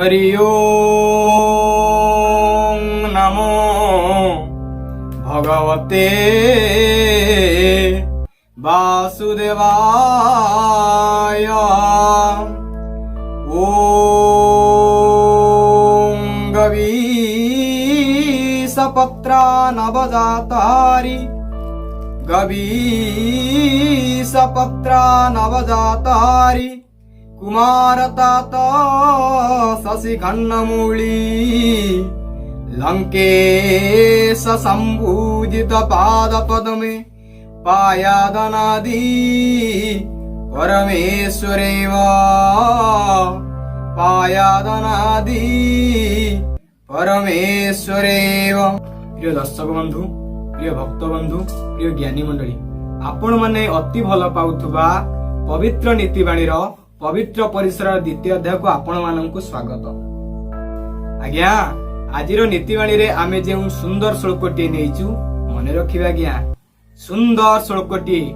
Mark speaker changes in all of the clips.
Speaker 1: ହରି ଓଁ ନମୋ ଭଗବତେ ବାସୁଦେବାୟ। ଓଁ ଗବୀଷପତ୍ରା ନବଜାତାରି, ଗବୀଷପତ୍ରା ନବଜାତାରି, କୁମାରତାତ ଶଶିଖଣ୍ଡମୂଳି, ଲଙ୍କେଶ ସମ୍ପୂଜିତ ପାଦ ପଦ୍ମେ ପାୟାଦନାଦି ପରମେଶ୍ୱରେବ, ପାୟାଦନାଦି ପରମେଶ୍ୱରେବ। ପ୍ରିୟ ଦର୍ଶକ ବନ୍ଧୁ, ପ୍ରିୟ ଭକ୍ତ ବନ୍ଧୁ, ପ୍ରିୟ ଜ୍ଞାନୀ ମଣ୍ଡଳୀ, ଆପଣମାନେ ଅତି ଭଲ ପାଉଥିବା ପବିତ୍ର ନୀତିବାଣୀର ପବିତ୍ର ପରିସରର ଦ୍ୱିତୀୟ ଅଧ୍ୟାୟକୁ ଆପଣମାନଙ୍କୁ ସ୍ୱାଗତ। ଆଜ୍ଞା, ଆଜିର ନୀତିବାଣୀରେ ଆମେ ଯେଉଁ ସୁନ୍ଦର ଶ୍ଳୋକଟିଏ ନେଇଛୁ, ମନେ ରଖିବେ ଆଜ୍ଞା, ସୁନ୍ଦର ଶ୍ଳୋକଟିଏ।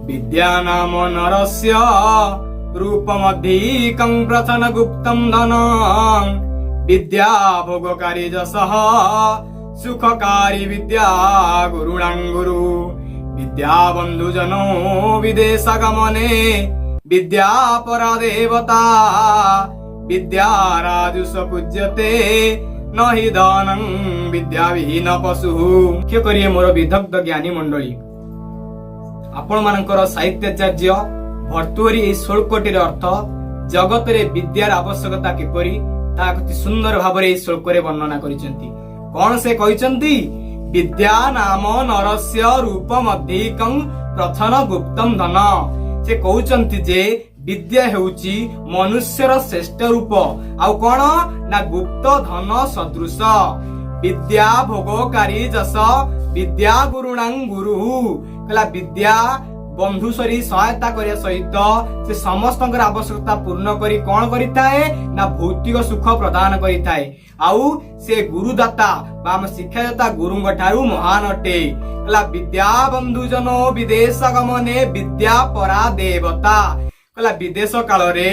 Speaker 1: ବିଦ୍ୟା ନାମ ନରସ୍ୟ ରୂପମଧିକଂ ପ୍ରଛନ୍ନ ଗୁପ୍ତಂ ଧନଂ, ବିଦ୍ୟା ଭୋଗକାରୀ ଯଶଃ ସୁଖକାରୀ, ବିଦ୍ୟା ଗୁରୁଣାଂ ଗୁରୁ, ବିଦ୍ୟା ବନ୍ଧୁଜନୋ ବିଦେଶ ଗମନେ, ବିଦ୍ୟା ପରା ଦେବତା, ବିଦ୍ୟା ରାଜୁଷ ପୂଜ୍ୟତେ, ନହି ଧନଂ ବିଦ୍ୟା ବିହୀନ ପଶୁ। ଲକ୍ଷ୍ୟ କରିଏ ମୋର ବିଦଗ୍ଧ ଜ୍ଞାନୀ ମଣ୍ଡଳୀ, ଆପଣମାନଙ୍କର ସାହିତ୍ୟାଚାର୍ଯ୍ୟ ଭର୍ତ୍ତୃହରି ଏହି ଶ୍ଳୋକଟିର ଅର୍ଥ, ଜଗତରେ ବିଦ୍ୟାର ଆବଶ୍ୟକତା କିପରି, ତାହା ଅତି ସୁନ୍ଦର ଭାବରେ ଏହି ଶ୍ଳୋକରେ ବର୍ଣ୍ଣନା କରିଛନ୍ତି। କଣ ସେ କହିଛନ୍ତି? ବିଦ୍ୟା ନାମ ନରସ୍ୟ ରୂପମଧିକଂ ପ୍ରଛନ୍ନ ଗୁପ୍ତମ ଧନ। ସେ କହୁଛନ୍ତି ଯେ ବିଦ୍ୟା ହେଉଛି ମନୁଷ୍ୟର ଶ୍ରେଷ୍ଠ ରୂପ, ଆଉ କଣ ନା ଗୁପ୍ତ ଧନ ସଦୃଶ। ବିଦ୍ୟା ଭୋଗକାରୀ ଯଶ, ବିଦ୍ୟା ଗୁରୁଣାଂ ଗୁରୁ। କହିଲା, ବିଦ୍ୟା ବନ୍ଧୁ ସରି ସହାୟତା କରିବା ସହିତ ସେ ସମସ୍ତଙ୍କର ଆବଶ୍ୟକତା ପୂର୍ଣ୍ଣ କରି କଣ କରିଥାଏ ନା ଭୌତିକ ସୁଖ ପ୍ରଦାନ କରିଥାଏ। ଆଉ ସେ ଗୁରୁଦାତା ବା ଆମ ଶିକ୍ଷାଦାତା ଗୁରୁଙ୍କ ଠାରୁ ମହାନ ଅଟେ। କହିଲା, ବିଦ୍ୟା ବନ୍ଧୁଜନ ବିଦେଶ ଗମନେ, ବିଦ୍ୟା ପରା ଦେବତା। କହିଲା, ବିଦେଶ କାଳରେ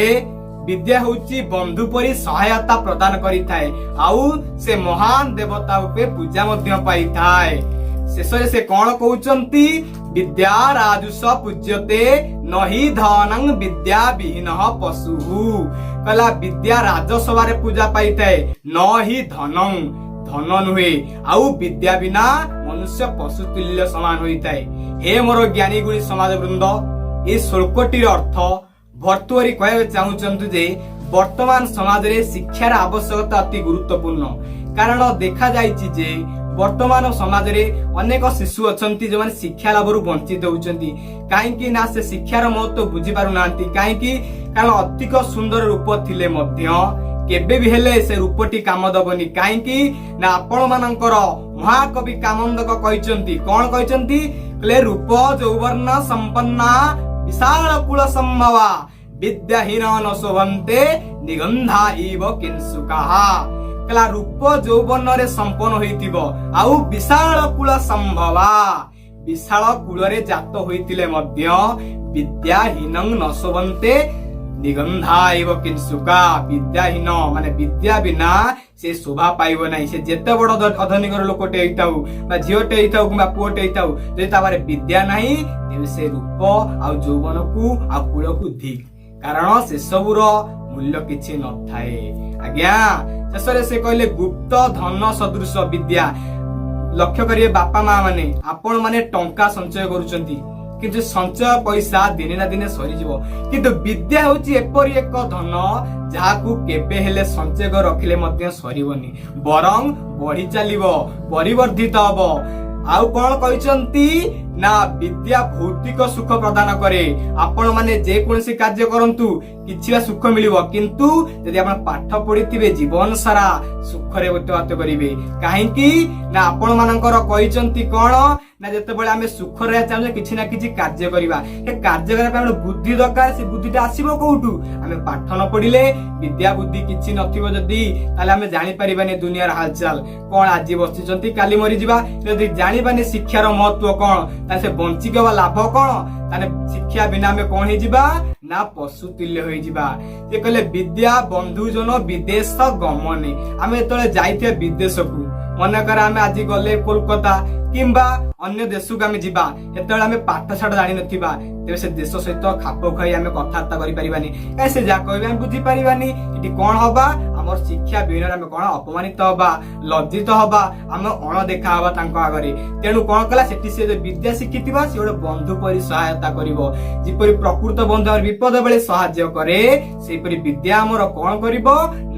Speaker 1: ବିଦ୍ୟା ହେଉଛି ବନ୍ଧୁ ପରି ସହାୟତା ପ୍ରଦାନ କରିଥାଏ, ଆଉ ସେ ମହାନ ଦେବତା ରୂପେ ପୂଜା ମଧ୍ୟ ପାଇଥାଏ। ଶେଷରେ ସେ କଣ କହୁଛନ୍ତି? ବିଦ୍ୟା ରାଜୁଷ ପୂଜ୍ୟତେ, ନହି ଧନଂ ବିଦ୍ୟା ବିହୀନ ପଶୁ। କହିଲା, ବିଦ୍ୟା ରାଜସଭାରେ ପୂଜା ପାଇଥାଏ, ନହି ଧନଂ, ଧନ ନୁହେଁ। ଆଉ ବିଦ୍ୟା ବିନା ମନୁଷ୍ୟ ପଶୁ ତୁଲ୍ୟ ସମାନ ହୋଇଥାଏ। ହେ ମୋର ଜ୍ଞାନୀ ଗୁଣୀ ସମାଜ ବୃନ୍ଦ, ଏ ଶ୍ଳୋକଟିର ଅର୍ଥ ଭର୍ତ୍ତୃହରି କହିବାକୁ ଚାହୁଁଛନ୍ତି ଯେ ବର୍ତ୍ତମାନ ସମାଜରେ ଶିକ୍ଷାର ଆବଶ୍ୟକତା ଅତି ଗୁରୁତ୍ୱପୂର୍ଣ୍ଣ। କାରଣ ଦେଖାଯାଇଛି ଯେ ବର୍ତ୍ତମାନ ସମାଜରେ ଅନେକ ଶିଶୁ ଅଛନ୍ତି, ଯେଉଁମାନେ ଶିକ୍ଷା ଲାଭରୁ ବଞ୍ଚିତ ହେଉଛନ୍ତି। କାହିଁକି ନା ସେ ଶିକ୍ଷାର ମହତ୍ଵ ବୁଝି ପାରୁନାହାନ୍ତି। କାହିଁକି? କାରଣ ଅଧିକ ସୁନ୍ଦର ରୂପ ଥିଲେ ମଧ୍ୟ କେବେ ବି ହେଲେ ସେ ରୂପଟି କାମ ଦବନି। କାହିଁକି ନା ଆପଣ ମାନଙ୍କର ମହାକବି କାମନ୍ଦକ କହିଛନ୍ତି। କଣ କହିଛନ୍ତି? କହିଲେ, ରୂପ ଯୌବନ ସମ୍ପନ୍ନା ବିଶାଳ କୁଳ ସମ୍ଭବା, ବିଦ୍ୟାହୀନ ନ ଶୋଭନ୍ତେ, ନିଗନ୍ଧା ଇବ କିଂସୁକାହା। କହିଲା, ରୂପ ଯୌବନରେ ସମ୍ପନ୍ନ ହୋଇଥିବ ଆଉ ବିଶାଳ କୁଳ ସମ୍ଭବା, ବିଶାଳ କୂଳରେ ଜାତ ହୋଇଥିଲେ ମଧ୍ୟ ବିଦ୍ୟାହୀନ ନ ଶୋଭନ୍ତେ, ନିଗନ୍ଧା ଇବ କିଂସୁକା। ବିଦ୍ୟାହୀନ ମାନେ ବିଦ୍ୟା ବିନା ସେ ଶୋଭା ପାଇବ ନାହିଁ। ସେ ଯେତେ ବଡ ଅଧନୀକର ଲୋକଟେ ହେଇଥାଉ ବା ଝିଅଟେ ହେଇଥାଉ କିମ୍ବା ପୁଅଟେ ହେଇଥାଉ, ଯଦି ତା ପାଖରେ ବିଦ୍ୟା ନାହିଁ, ତେବେ ସେ ରୂପ ଆଉ ଯୌବନକୁ ଆଉ କୂଳକୁ ଧିକ୍, କାରଣ ସେସବୁର ମୂଲ୍ୟ କିଛି ନଥାଏ ଆଜ୍ଞା। ଶେଷରେ ସେ କହିଲେ, ଗୁପ୍ତ ଧନ ସଦୃଶ ବିଦ୍ୟା। ଲକ୍ଷ୍ୟ କରିବେ ବାପା ମା ମାନେ, ଆପଣ ମାନେ ଟଙ୍କା ସଞ୍ଚୟ କରୁଛନ୍ତି, କିନ୍ତୁ ସଞ୍ଚୟ ପଇସା ଦିନେ ନା ଦିନେ ସରିଯିବ। କିନ୍ତୁ ବିଦ୍ୟା ହେଉଛି ଏପରି ଏକ ଧନ, ଯାହାକୁ କେବେ ହେଲେ ସଞ୍ଚୟ କରି ରଖିଲେ ମଧ୍ୟ ସରିବନି, ବରଂ ବଢି ଚାଲିବ, ପରିବର୍ଦ୍ଧିତ ହବ। ଆଉ କଣ କହିଛନ୍ତି ନା ବିଦ୍ୟା ଭୌତିକ ସୁଖ ପ୍ରଦାନ କରେ। ଆପଣ ମାନେ ଯେକୌଣସି କାର୍ଯ୍ୟ କରନ୍ତୁ, କିଛି ବା ସୁଖ ମିଳିବ, କିନ୍ତୁ ଯଦି ଆପଣ ପାଠ ପଢିଥିବେ, ଜୀବନ ସାରା ସୁଖରେ ଅତିବାହିତ କରିବେ। କାହିଁକି ନା ଆପଣ ମାନଙ୍କର କହିଛନ୍ତି କଣ ନା ଯେତେବେଳେ ଆମେ ସୁଖରେ ଚାହୁଁଛେ, କିଛି ନା କିଛି କାର୍ଯ୍ୟ କରିବା। ସେ କାର୍ଯ୍ୟ କରିବା ପାଇଁ ଗୋଟେ ବୁଦ୍ଧି ଦରକାର। ସେ ବୁଦ୍ଧିଟା ଆସିବ କୋଉଠୁ? ଆମେ ପାଠ ନ ପଢିଲେ, ବିଦ୍ୟା ବୁଦ୍ଧି କିଛି ନଥିବ ଯଦି, ତାହେଲେ ଆମେ ଜାଣିପାରିବାନି ଦୁନିଆର ହାଲଚାଲ କଣ। ଆଜି ବସିଛନ୍ତି, କାଲି ମରିଯିବା। ଯଦି ଜାଣିବାନି ଶିକ୍ଷାର ମହତ୍ଵ କଣ, ତାହେଲେ ସେ ବଞ୍ଚିକି ବା ଲାଭ କଣ? ତାହେଲେ ଶିକ୍ଷା ବିନା ଆମେ କଣ ହେଇଯିବା? ନା ପଶୁ ତୁଲ୍ୟ ହୋଇଯିବା। ସେ କହିଲେ, ବିଦ୍ୟା ବନ୍ଧୁଜନ ବିଦେଶ ଗମନେ। ଆମେ ଯେତେବେଳେ ଯାଇଥିବା ବିଦେଶକୁ, ମନେକର ଆମେ ଆଜି ଗଲେ କୋଲକାତା କିମ୍ବା ଅନ୍ୟ ଦେଶକୁ ଆମେ ଯିବା, ସେତେବେଳେ ଆମେ ପାଠ ଶାଠ ଜାଣିନଥିବା, ତେବେ ସେ ଦେଶ ସହିତ ଖାପ ଖୁଆଇ ଆମେ କଥାବାର୍ତ୍ତା କରିପାରିବାନି। କାହିଁ ସେ ଯାହା କହିବେ ଆମେ ବୁଝିପାରିବାନି। ଏଠି କଣ ହବା? ଆମର ଶିକ୍ଷା ବିହୀନରେ ଆମେ କଣ ଅପମାନିତ ହବା, ଲଜ୍ଜିତ ହବା, ଆମେ ଅଣଦେଖା ହବା ତାଙ୍କ ଆଗରେ। ତେଣୁ କଣ କଲା ସେଠି? ସେ ଯଦି ବିଦ୍ୟା ଶିଖିଥିବା, ସେ ଗୋଟେ ବନ୍ଧୁ ପରି ସହାୟତା କରିବ। ଯେପରି ପ୍ରକୃତ ବନ୍ଧୁ ଆମର ବିପଦ ବେଳେ ସାହାଯ୍ୟ କରେ, ସେହିପରି ବିଦ୍ୟା ଆମର କଣ କରିବ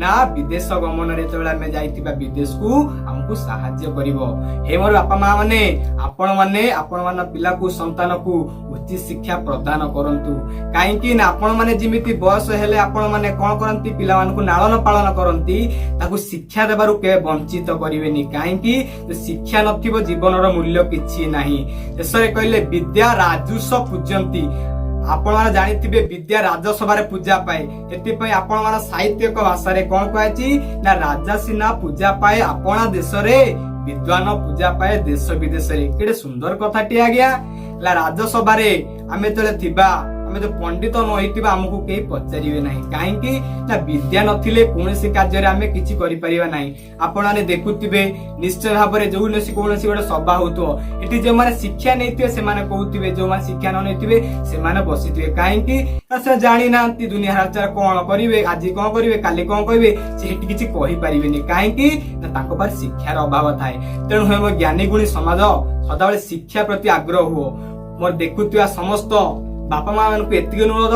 Speaker 1: ନା ବିଦେଶ ଗମନରେ ଯେତେବେଳେ ଆମେ ଯାଇଥିବା ବିଦେଶକୁ, ଆମକୁ ସାହାଯ୍ୟ କରିବ। ହେ ମୋର ବାପା ମା ମାନେ, ଆପଣ ମାନେ ଆପଣ ପିଲାକୁ, ସନ୍ତାନକୁ ଉଚିତ ଶିକ୍ଷା ପ୍ରଦାନ କରନ୍ତୁ। କାହିଁକି ନା ଆପଣ ମାନେ ଯେମିତି ବୟସ ହେଲେ ଆପଣ ମାନେ କଣ କରନ୍ତି? ପିଲାମାନଙ୍କୁ ଲାଳନ ପାଳନ କରନ୍ତି। ତାକୁ ଶିକ୍ଷା ଦେବାରୁ କେବେ ବଞ୍ଚିତ କରିବେନି। କାହିଁକି? ଶିକ୍ଷା ନଥିବ, ଜୀବନର ମୂଲ୍ୟ କିଛି ନାହିଁ। ଶେଷରେ କହିଲେ, ବିଦ୍ୟା ରାଜୁଷ ପୂଜନ୍ତି। ଆପଣମାନେ ଜାଣିଥିବେ, ବିଦ୍ୟା ରାଜସଭାରେ ପୂଜା ପାଏ। ସେଥିପାଇଁ ଆପଣମାନେ ସାହିତ୍ୟିକ ଭାଷାରେ କଣ କୁହାଯାଇଛି ନା, ରାଜା ସିନା ପୂଜା ପାଏ ଆପଣା ଦେଶରେ, ବିଦ୍ୱାନ ପୂଜା ପାଏ ଦେଶ ବିଦେଶରେ। କେତେ ସୁନ୍ଦର କଥାଟି ଆଜ୍ଞା। ହେଲା, ରାଜସଭାରେ ଆମେ ଯେତେବେଳେ ଥିବା, ଆମେ ଯଦି ପଣ୍ଡିତ ନ ହେଇଥିବା, ଆମକୁ କେହି ପଚାରିବେ ନାହିଁ। କାହିଁକି ନା ବିଦ୍ୟା ନଥିଲେ କୌଣସି କାର୍ଯ୍ୟରେ ଆମେ କିଛି କରିପାରିବା ନାହିଁ। ଆପଣମାନେ ଦେଖୁଥିବେ ନିଶ୍ଚୟ ଭାବରେ, ଯୋଉଣସି କୌଣସି ଗୋଟେ ସଭା ହଉଥିବ, ଏଠି ଯେଉଁମାନେ ଶିକ୍ଷା ନେଇଥିବେ ସେମାନେ କହୁଥିବେ, ଯୋଉମାନେ ଶିକ୍ଷା ନ ନେଇଥିବେ ସେମାନେ ବସିଥିବେ। କାହିଁକି ନା ସେ ଜାଣିନାହାନ୍ତି ଦୁନିଆ ହାଲଚାଲ, କଣ କରିବେ, ଆଜି କଣ କରିବେ, କାଲି କଣ କହିବେ। ସେ ସେଠି କିଛି କହିପାରିବେନି। କାହିଁକି ନା ତାଙ୍କ ପାଖରେ ଶିକ୍ଷାର ଅଭାବ ଥାଏ। ତେଣୁ ହେ ମୋ ଜ୍ଞାନୀ ଗୁଣୀ ସମାଜ, ସଦାବେଳେ ଶିକ୍ଷା ପ୍ରତି ଆଗ୍ରହ ହୁଅ। ମୋର ଦେଖୁଥିବା ସମସ୍ତ ବାପା ମା ମାନଙ୍କୁ ଏତିକି ଅନୁରୋଧ,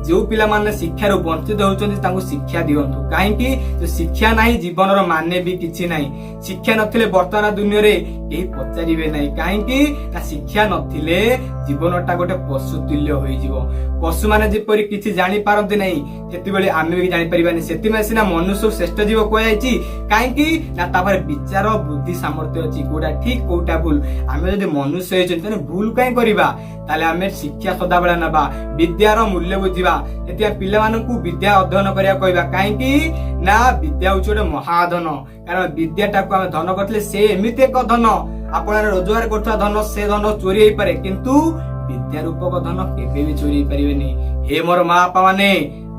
Speaker 1: ଯୋଉ ପିଲାମାନେ ଶିକ୍ଷାରୁ ବଞ୍ଚିତ ହେଉଛନ୍ତି ତାଙ୍କୁ ଶିକ୍ଷା ଦିଅନ୍ତୁ। କାହିଁକି? ଯୋଉ ଶିକ୍ଷା ନାହିଁ, ଜୀବନର ମାନେ ବି କିଛି ନାହିଁ। ଶିକ୍ଷା ନଥିଲେ ବର୍ତ୍ତମାନ ଦୁନିଆରେ କେହି ପଚାରିବେ ନାହିଁ। କାହିଁକି ନା ଶିକ୍ଷା ନଥିଲେ ଜୀବନଟା ଗୋଟେ ପଶୁ ତୁଲ୍ୟ ହୋଇଯିବ। ପଶୁମାନେ ଯେପରି କିଛି ଜାଣିପାରନ୍ତି ନାହିଁ, ସେତେବେଳେ ଆମେ ବି ଜାଣିପାରିବାନି। ସେଥିପାଇଁ ସିନା ମନୁଷ୍ୟ ଶ୍ରେଷ୍ଠ ଜୀବ କୁହାଯାଇଛି। କାହିଁକି ନା ତାପରେ ବିଚାର ବୁଦ୍ଧି ସାମର୍ଥ୍ୟ ଅଛି, କୋଉଟା ଠିକ କୋଉଟା ଭୁଲ। ଆମେ ଯଦି ମନୁଷ୍ୟ ହେଇଛନ୍ତି, ତାହେଲେ ଭୁଲ କାହିଁ କରିବା? ତାହେଲେ ଆମେ ଶିକ୍ଷା ସଦାବେଳେ ନେବା, ବିଦ୍ୟାର ମୂଲ୍ୟ ବୁଝିବା। ସେଥିପାଇଁ ପିଲାମାନଙ୍କୁ ବିଦ୍ୟା ଅଧ୍ୟୟନ କରିବାକୁ କହିବା। କାହିଁକି ନା ବିଦ୍ୟା ହଉଛି ଗୋଟେ ମହାଧନ। କାରଣ ବିଦ୍ୟାଟାକୁ ଆମେ ଧନ କରିଥିଲେ, ସେ ଏମିତି ଏକ ଧନ, ଆପଣ ରୋଜଗାର କରୁଥିବା ଧନ, ସେ ଧନ ଚୋରି ହେଇପାରେ, କିନ୍ତୁ ବିଦ୍ୟା ରୂପକ ଧନ କେବେ ବି ଚୋରି ହେଇପାରିବେନି। ହେ ମୋର ମା ବାପା ମାନେ,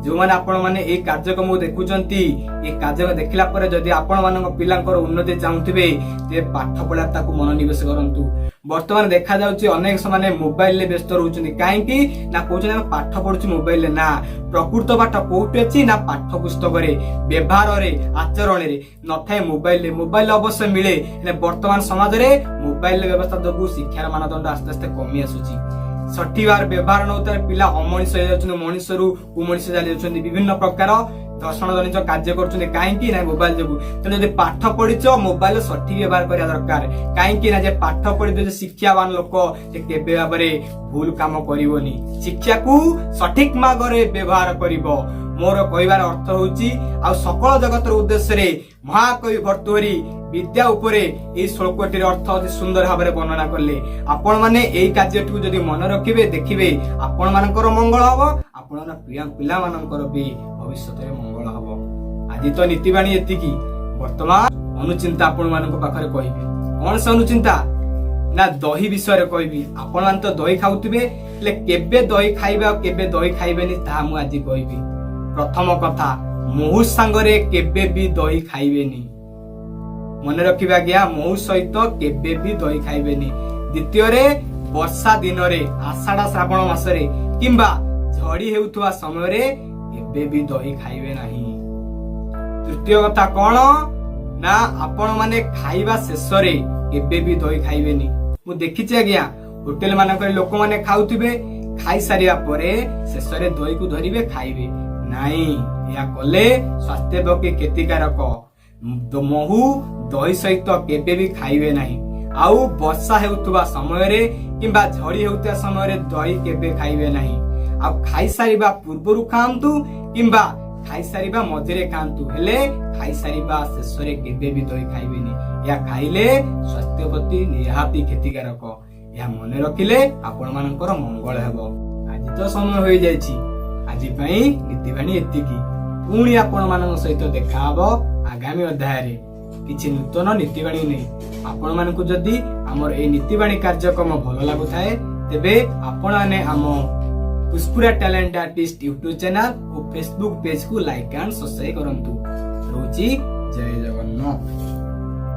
Speaker 1: ଯୋଉମାନେ ଆପଣ ମାନେ ଏଇ କାର୍ଯ୍ୟକ୍ରମକୁ ଦେଖୁଛନ୍ତି, ଏଇ କାର୍ଯ୍ୟକ୍ରମ ଦେଖିଲା ପରେ ଯଦି ଆପଣ ମାନଙ୍କ ପିଲାଙ୍କର ଉନ୍ନତି ଚାହୁଁଥିବେ, ତେବେ ପାଠ ପଢା ତାକୁ ମନୋନିବେଶ କରନ୍ତୁ। ବର୍ତ୍ତମାନ ଦେଖାଯାଉଛି ଅନେକ ସେମାନେ ମୋବାଇଲରେ ବ୍ୟସ୍ତ ରହୁଛନ୍ତି। କାହିଁକି ନା କହୁଛନ୍ତି ଆମେ ପାଠ ପଢୁଛୁ ମୋବାଇଲରେ। ନା, ପ୍ରକୃତ ପାଠ କୋଉଠି ଅଛି ନା ପାଠ ପୁସ୍ତକରେ, ବ୍ୟବହାରରେ, ଆଚରଣରେ ନଥାଏ, ମୋବାଇଲରେ। ମୋବାଇଲ ଅବଶ୍ୟ ମିଳେ, ହେଲେ ବର୍ତ୍ତମାନ ସମାଜରେ ମୋବାଇଲ ବ୍ୟବସ୍ଥା ଯୋଗୁଁ ଶିକ୍ଷାର ମାନଦଣ୍ଡ ଆସ୍ତେ ଆସ୍ତେ କମି ଆସୁଛି। ସଠିକ ଭାବରେ ବ୍ୟବହାର ନଉଥିବା ପିଲା ଅମଣିଷ ହେଇଯାଉଛନ୍ତି, ମଣିଷରୁ କୁମଣିଷ ଚାଲି ଯାଉଛନ୍ତି, ବିଭିନ୍ନ ପ୍ରକାର ଧର୍ଷଣ ଜନିତ କାର୍ଯ୍ୟ କରୁଛନ୍ତି। କାହିଁକି ନା ମୋବାଇଲ ଯୋଗୁଁ। ତେଣୁ ଯଦି ପାଠ ପଢିଛ, ମୋବାଇଲ ସଠିକ ବ୍ୟବହାର କରିବା ଦରକାର। କାହିଁକି ନା ଯେ ପାଠ ପଢିଥିବ, ଯେ ଶିକ୍ଷାବାନ ଲୋକ, ସେ କେବେ ଭାବରେ ଭୁଲ କାମ କରିବନି, ଶିକ୍ଷାକୁ ସଠିକ ମାର୍ଗରେ ବ୍ୟବହାର କରିବ। ମୋର କହିବାର ଅର୍ଥ ହଉଛି, ଆଉ ସକଳ ଜଗତର ଉଦ୍ଦେଶ୍ୟରେ ମହାକବି ଭର୍ତ୍ତୃହରି ବିଦ୍ୟା ଉପରେ ଏଇ ଶ୍ଳୋକଟିର ଅର୍ଥ ଅତି ସୁନ୍ଦର ଭାବରେ ବର୍ଣ୍ଣନା କଲେ। ଆପଣମାନେ ଏଇ କାର୍ଯ୍ୟଟିକୁ ଯଦି ମନେ ରଖିବେ, ଦେଖିବେ ଆପଣମାନଙ୍କର ମଙ୍ଗଳ ହବ, ଆପଣଙ୍କ ପିଲାମାନଙ୍କର ବି ଭବିଷ୍ୟତରେ ମଙ୍ଗଳ ହବ। ଆଜି ତ ନୀତିବାଣୀ ଏତିକି। ବର୍ତ୍ତମାନ ଅନୁଚିନ୍ତା ଆପଣମାନଙ୍କ ପାଖରେ କହିବି। କଣ ସେ ଅନୁଚିନ୍ତା ନା ଦହି ବିଷୟରେ କହିବି। ଆପଣମାନେ ତ ଦହି ଖାଉଥିବେ, ହେଲେ କେବେ ଦହି ଖାଇବେ ଆଉ କେବେ ଦହି ଖାଇବେନି, ତାହା ମୁଁ ଆଜି କହିବି। ପ୍ରଥମ କଥା, ମହୁ ସାଙ୍ଗରେ କେବେ ବି ଦହି ଖାଇବେନି। ମନେ ରଖିବେ ଆଜ୍ଞା, ମହୁ ସହିତ କେବେ ବି ଦହି ଖାଇବେନି। ଦ୍ୱିତୀୟରେ, ବର୍ଷା ଦିନରେ, ଆଷାଢ ଶ୍ରାବଣ ମାସରେ କିମ୍ବା ଝଡି ହେଉଥିବା ସମୟରେ କେବେ ବି ଦହି ଖାଇବେ ନାହିଁ। ତୃତୀୟ କଥା କଣ ନା, ଆପଣ ମାନେ ଖାଇବା ଶେଷରେ କେବେ ବି ଦହି ଖାଇବେନି। ମୁଁ ଦେଖିଛି ଆଜ୍ଞା, ହୋଟେଲ ମାନଙ୍କରେ ଲୋକମାନେ ଖାଉଥିବେ, ଖାଇସାରିବା ପରେ ଶେଷରେ ଦହିକୁ ଧରିବେ, ଖାଇବେ। ନାଇଁ, ଏହା କଲେ ସ୍ୱାସ୍ଥ୍ୟ ପକ୍ଷେ କ୍ଷତିକାରକ। ମହୁ ଦହି ସହିତ କେବେ ବି ଖାଇବେ ନାହିଁ। ଆଉ ବର୍ଷା ହେଉଥିବା ସମୟରେ କିମ୍ବା ଝଡି ହେଉଥିବା ସମୟରେ ଦହି କେବେ ଖାଇବେ ନାହିଁ। ଆଉ ଖାଇସାରିବା ପୂର୍ବରୁ ଖାଆନ୍ତୁ କିମ୍ବା ଖାଇସାରିବା ମଝିରେ ଖାଆନ୍ତୁ, ହେଲେ ଖାଇସାରିବା ଶେଷରେ କେବେ ବି ଦହି ଖାଇବେନି। ଏହା ଖାଇଲେ ସ୍ୱାସ୍ଥ୍ୟ ପ୍ରତି ନିହାତି କ୍ଷତିକାରକ। ଏହା ମନେ ରଖିଲେ ଆପଣମାନଙ୍କର ମଙ୍ଗଳ ହେବ। ଆଜି ତ ସମୟ ହୋଇଯାଇଛି। ଆଜି ପାଇଁ ନୀତିବାଣୀ ଏତିକି। ପୁଣି ଆପଣମାନଙ୍କ ସହିତ ଦେଖାହବ ଆଗାମୀ ଅଧ୍ୟାୟରେ କିଛି ନୂତନ ନୀତିବାଣୀ ନେଇ। ଆପଣମାନଙ୍କୁ ଯଦି ଆମର ଏଇ ନୀତିବାଣୀ କାର୍ଯ୍ୟକ୍ରମ ଭଲ ଲାଗୁଥାଏ, ତେବେ ଆପଣମାନେ ଆମ Pushpura talent artist YouTube channel ଓ ଫେସବୁକ୍ ପେଜକୁ ଲାଇକ୍ ଆଣ୍ଡ ସବସ୍କ୍ରାଇବ କରନ୍ତୁ। ରହୁଛି, ଜୟ ଜଗନ୍ନାଥ।